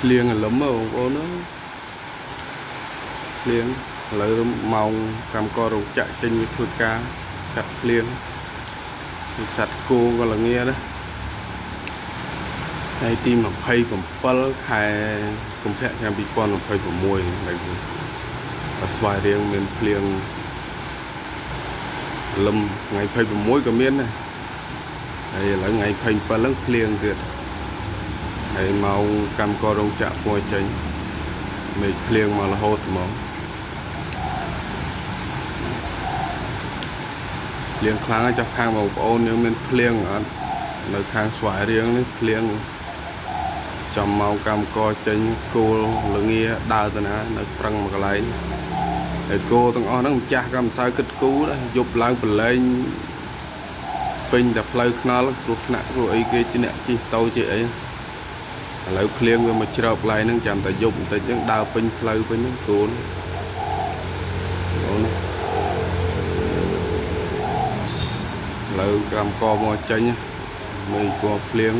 ភ្លៀងអាលឹមបងប្អូនណាភ្លៀងឥឡូវម៉ោងកម្មកររោងចក្រចេញទៅធ្វើការកាត់ភ្លៀងពីសត្វគោក៏ល្ងាដែរថ្ងៃទី27ខែកុម្ភៈឆ្នាំ2026នៅស្វាយរៀងមានភ្លៀងលឹមថ្ងៃ26ក៏មានដែរហើយឥឡូវថ្ងៃ27ហ្នឹងភ្លៀងទៀតហើយម៉ោងកម្មកររោងចក្រពួយចេញមេឃភ្លៀងមករហូតហ្មងភ្លៀងខ្លាំងហើយចាស់ខាងបងប្អូនយើងមានភ្លៀងអត់នៅខាងស្វាយរៀងនេះភ្លៀងចំម៉ោងកម្មករចេញគោលល្ងាដើរទៅណានៅប្រឹងមួយកន្លែងហើយគោទាំងអស់ហ្នឹងម្ចាស់ក៏មិនសូវគិតគូរដែរយប់ឡើងប្រឡែងពេញតែផ្លូវថ្នល់គ្រោះថ្នាក់គ្រោះអីគេជាអ្នកជិះតូជិះអីឥឡូវភ្លៀងវាមកជ្រោកកន្លែងហ្នឹងចាំតែយប់បន្តិចហ្នឹងដើរពេញផ្លូវពេញហ្នឹងគោលបងណាឥឡូវកម្មករមកចេញមេគោភ្លៀង